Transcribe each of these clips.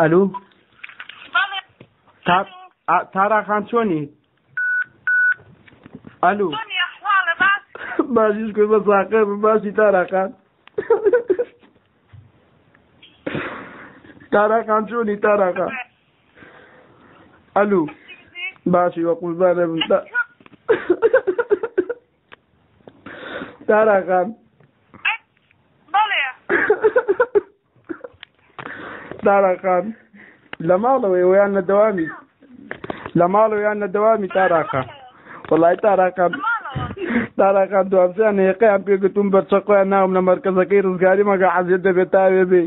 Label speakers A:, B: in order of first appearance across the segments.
A: ئەلو تارا خان چۆنی؟ ئەلو باشیش کرد بە ساقە باشی تارا خان. تارا خان چۆنی تارا خان؟ ئەلو باشی وە قوربانە بم تارا خان. تارا خان لە ماڵەوەی ویان لە دەوامی؟ لە ماڵەوە یان لە دەوامی تارا خان؟ وەڵای تارا خان، تارا خان دوامسیان هێقەیان پێگرتوم، بەرچەقۆیان ناوم لە مەرکەزەکەی ڕزگاری مەگە عەزیەت دەبێت تاوێ بێ.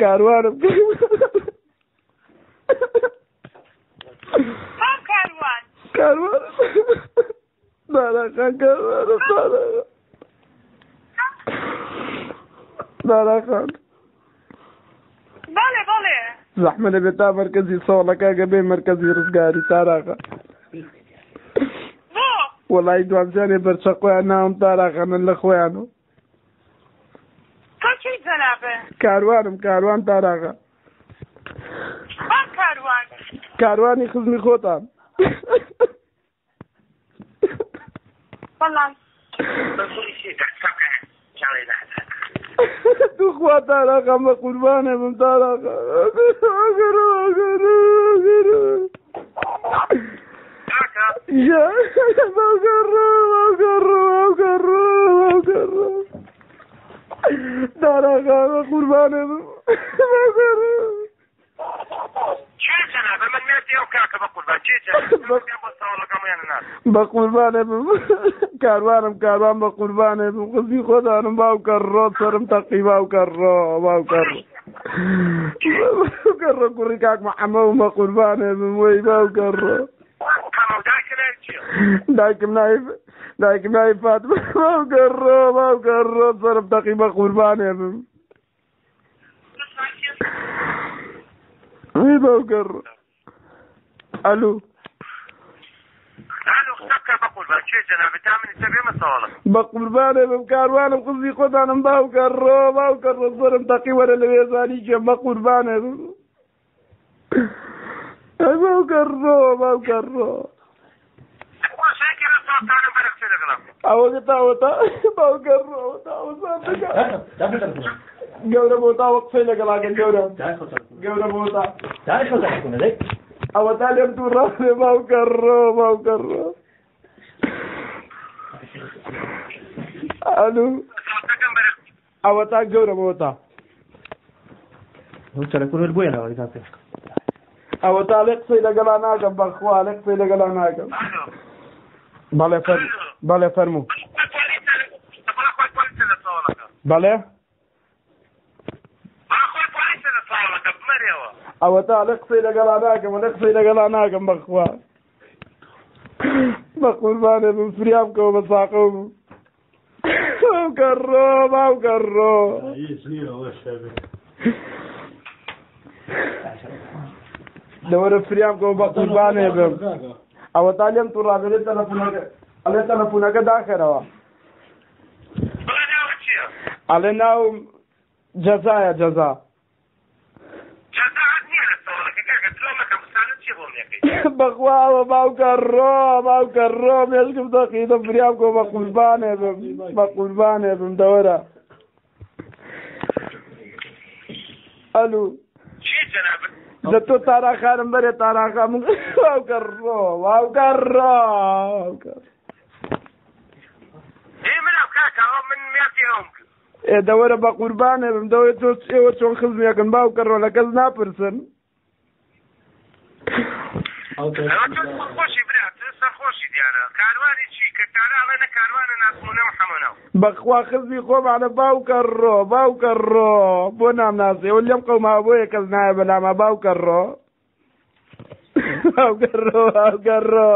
A: کاروانم کاروان تارا خان کاروانم تارا خان.
B: بەڵێ بەڵێ.
A: زەحمە دەبێت تا مەرکەزی سەوڵەکە گە بێ مەرکەزی ڕزگاری تارا خان. وەڵای دوامجانێ بەرچەقۆیان ناوم تارا خانن لە خۆیانەوە. کاروانم کاروان تارا خان. کاروانی خزمی خۆتان. توخوا تارا خان بە قوربانێ بم تارا خان. تارا خان بە قوربانێ بم. بە قوربانێ بم کاروانم کاروان بە قوربانێ بم خزمی خۆدانم باوکە ڕۆ سەرم تەقی باوکە ڕۆ باوکە ڕۆ باوکە ڕۆ کوڕی کاک محەممەد بە قوربانێ بم وەی باوکە ڕۆ. دایکم ناوی دایکم ناوی فاتمە. باوکە ڕۆ باوکە ڕۆ سەرم تەقی بە قوربانێ بم وەی باوکە ڕۆ. ئەلو بە قوربانێ بم کاروانم خزمی خۆتانم باوکە ڕۆ باوکە ڕۆ سەرم تەقی وەرە لەوێ زانی کێم بە قوربانێ بم. ئەی باوکە ڕۆ باوکە ڕۆ. ئەوە تاوەتا باوکە ڕۆ تاوە گەورە بۆ تاوە قسەی لەگەڵاکە گەورە گەورە بۆ تا ئەوە تا لێم دوو ڕاێ باوکە ڕۆ باوکە ڕۆ. ئەلو ئەوە تا گەورە بۆ تا ئەوە تا لێ قسەی لەگەڵا ناکەم بەخوا لێ قسەی لەگەڵا ناکەم. بەڵێ بەڵێ فەرموو. بەڵێ ئەوە تا لێ قسەی لەگەڵا ناکەم لێ قسەی لەگەڵا ناکەم بەخوا بە قوربانێ بم فریام بکەوە بە ساقەو بم. باوکە ڕۆ باوکە ڕۆ. دەوەرە فریام بکەوە بە قوربانێ بم. ئەوە تا لێم تووڕابێ لێ تەلەفۆنەکە ئەڵێ تەلەفۆنەکە داخەرەوە. ئەڵێ ناوم جەزایە جەزا. بەخوا ئەوە باوکە ڕۆ باوکە ڕۆ مێشکم دەقیدە فریام بکەوە بە قوربانێ بم بە قوربانێ بم دەوەرە. ئەلو لە تۆ تارا خانم بەرێ تارا خانم باوکە ڕۆ باوکە ڕۆ باوکە. ئێ دەوەرە بە قوربانێ بم دەوەرە تۆ ئێوە چۆن خزمێکن باوکە ڕۆ لە کەس ناپرسن. بەخوا خزمی خۆمانە باوکە ڕۆ باوکە ڕۆ بۆ نامناسێ ئەوە لێم قەوماوە بۆیە کەس نایە بەلاما باوکە ڕۆ باوکە ڕۆ باوکە ڕۆ.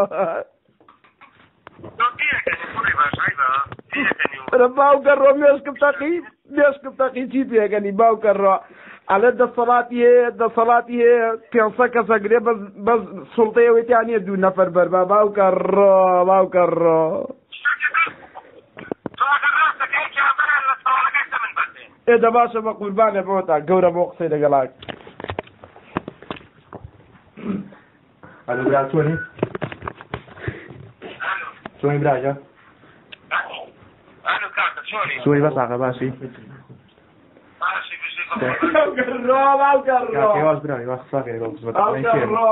A: باوکە ڕۆ مێشکم تەقی مێشکم تەقی چی پێگەنی باوکە ڕۆ. ئەڵێ دەسەڵاتی هەیە دەسەڵاتی هەیە 500 کەس ئەگرێ بەس بەس سوڵتەی ئەوەی تیا نییە دوو نەفەر بەربا باوکە ڕۆ باوکە ڕۆ. ئێ دە باشە بە قوربانێ بۆ تا گەورە بۆ قسەی لەگەڵاک.
B: ئەلو برا چۆنی؟ چۆنی براجە؟
C: ئەلو کاکە چۆنی؟
B: چۆنی بەس ئاقا باشی؟
C: باشی بژی
A: باوکەڕۆ باوکەڕۆ
B: واز برا واز قساکەی لەگەڵ خزمەت
A: باوکەڕۆ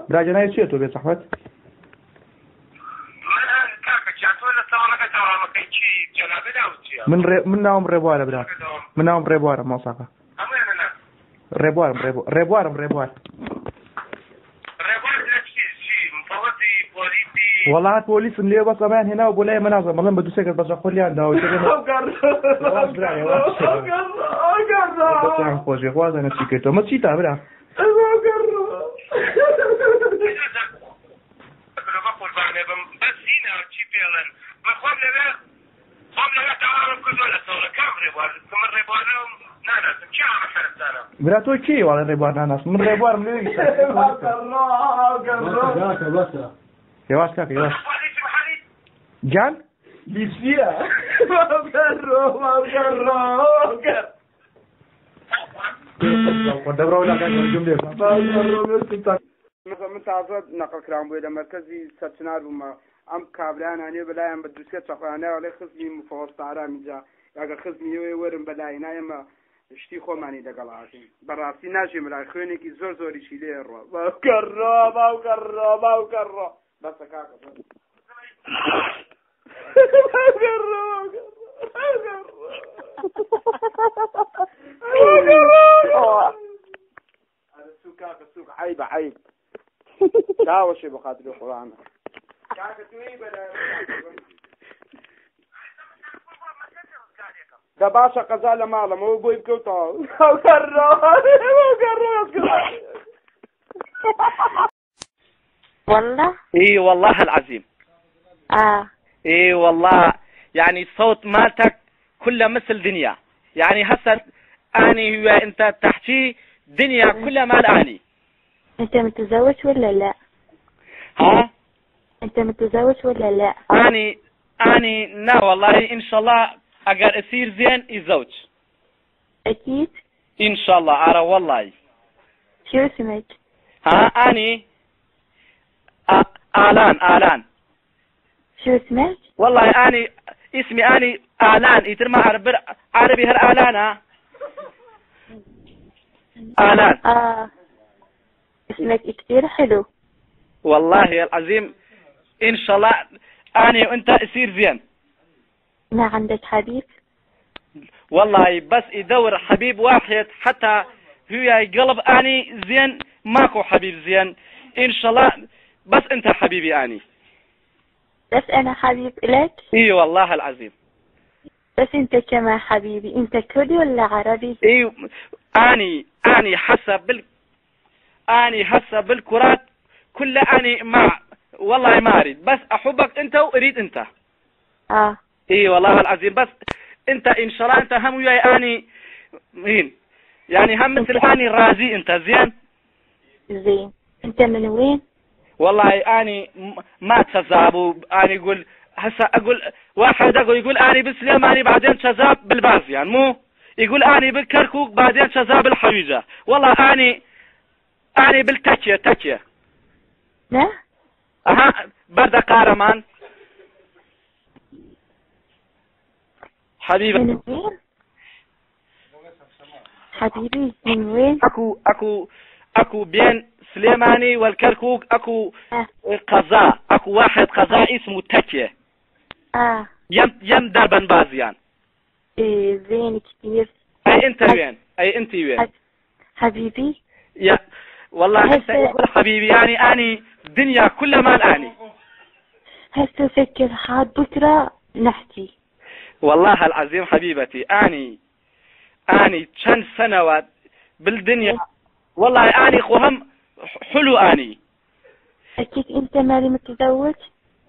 B: براجە ناوی چییە تۆ بێ زەحمەت؟
C: من کاکە گیان تۆ لە سەواڵەکە داوامەکەی چی جەنابی ناوت چییە؟
B: من ڕێ من ناوم ڕێبوارە برا من ناوم ڕێبوارە مامۆستاکە
C: هەموویان ناس
B: ڕێبوارم ڕێبوارم ڕێبوار
C: ڕێبوار لە چی چی مفەوەزی پۆلیسی
B: وەڵا پۆلیسم لێ بەس ئەمەیان هێناوە بۆ لای مەنازە بەڵێم بە دوو سێ کەس بەجە خۆلیان داوە
A: باوکەڕۆ
B: دەستیان خۆش بێ خوازانە چی کردەوە مە چیتا برا
A: باوکەڕۆ
C: بە قوربانێ بم بەس هینا چی پێڵێن من خۆم لەوێ خۆم لەوێ تەواوم کردووە لە سەوڵە کام ڕێبوار من ڕێبوارم ناناسم چی ئامە شەرەفدارە
B: برا تۆ کێی واڵێ ڕێبوار ناناسم من ڕێبوارم لێ
A: باوکەڕۆ باوکەڕۆ
D: بەسە
B: هێواش کاکە هێواش
C: پۆلیسی محەلی
B: گیان
A: لیسیە باوکەڕۆ باوکەڕۆ باوکەڕۆ
B: دەبڕەوە لا کاکە جوم لێ
A: من تازە نەقل کرام بووی لە مەرکەزی سەرچنار بوومە ئەم کابرایان هەنێ بەلایەن بە دووسێ چەقۆیانەوە لێ خزمی مفەوەستە ئارامی جا ئەگەر خزمی ئێوەی وەرن بەلای نا ئێمە شتی خۆمانی لەگەڵ ئاکەین بەڕاستی ناژێ بەلای خوێنێکی زۆر زۆریشی لێ ڕۆ باوکەڕۆ باوکەڕۆ باوکەڕۆ بەسە کاکە بەس. باوکەڕۆ باوکەڕۆ باوکەڕۆ ئەرە سوک کاکە سوک عەیبە عەیب داوەشێ بە خاتری قورئانە کاکە توی بەلای دە باشە قەزا لە ماڵەمەوە بۆی بکەوتەوە باوکەڕۆ باوکەڕۆ
E: والله
F: اي والله العظيم
E: اه
F: اي والله يعني صوت مالتك كله مثل دنيا يعني هسه اني هو انت تحكي دنيا كلها مال اني
E: انت متزوج ولا لا
F: ها
E: انت متزوج ولا لا
F: اني لا والله ان شاء الله اقدر اصير زين يزوج
E: اكيد
F: ان شاء الله ارى والله
E: شو اسمك
F: ها اني آلان آلان
E: شو اسمك
F: والله اني اسمي اني آلان يتر ما عرب عربي هر آلان ها آلان
E: اه اسمك كتير حلو
F: والله العظيم ان شاء الله اني وانت يصير زين
E: ما عندك حبيب
F: والله بس يدور حبيب واحد حتى هو قلب اني زين ماكو حبيب زين ان شاء الله بس انت حبيبي اني
E: بس انا حبيب لك
F: اي والله العظيم
E: بس انت كما حبيبي انت كردي ولا عربي
F: اي اني حسب بال اني هسه بالكرات كلها اني مع والله ما اريد بس احبك انت واريد انت
E: اه
F: اي والله العظيم بس انت ان شاء الله انت هم وياي اني مين يعني هم مثل اني راضي انت زين
E: زين انت من وين
F: والله اني ما تشذاب اني اقول هسه اقول واحد اقول يقول اني بسليماني بعدين شذاب بالباز يعني مو يقول اني بالكركوك بعدين شذاب بالحويجه والله اني بالتكيه تكيه
E: لا
F: اها برد قارمان حبيبي
E: من وين حبيبي من وين
F: اكو اكو اكو بين سليماني والكركوك اكو
E: اه
F: قضاء اكو واحد قضاء اسمه تكيه
E: اه
F: يم يم دربن بازيان
E: إيه زين كتير
F: اي انت وين اي انت وين
E: حبيبي
F: يا والله هسه يقول حبيبي يعني اني دنيا كلها مال اني
E: هسه فكر حاد بكره نحكي
F: والله العظيم حبيبتي اني كم سنوات بالدنيا والله اني خهم حلو اني
E: اكيد انت مالي متزوج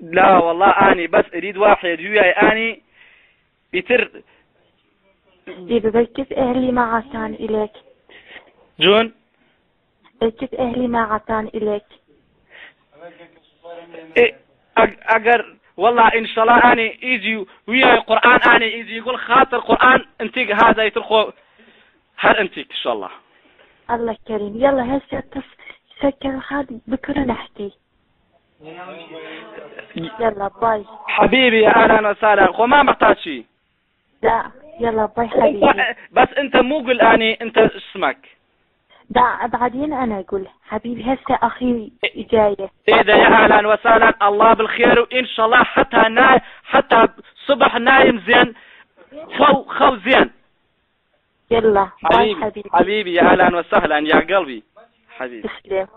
F: لا والله اني بس اريد واحد وياي اني يتر
E: ببركز اهلي ما عطان الك
F: جون
E: بركز اهلي ما عطان الك
F: إيه اگر والله ان شاء الله اني يجي ويا القران اني يجي يقول خاطر قران انتيك هذا يترخو هر انتيك ان شاء الله.
E: الله كريم. يلا هسه سكر الخط، بكرة نحكي. يلا باي.
F: حبيبي يا اهلا وسهلا، خو ما محتاج شيء.
E: لا يلا باي حبيبي.
F: بس انت مو قل اني انت اسمك.
E: لا بعدين انا اقول حبيبي، هسه اخي جاية.
F: اذا يا اهلا وسهلا، الله بالخير، وان شاء الله حتى ناي حتى صبح نايم زين، خو خو زين.
E: يلا باي.
F: حبيبي.
E: حبيبي.
F: حبيبي يا اهلا وسهلا يا قلبي حبيبي.
E: تسلم.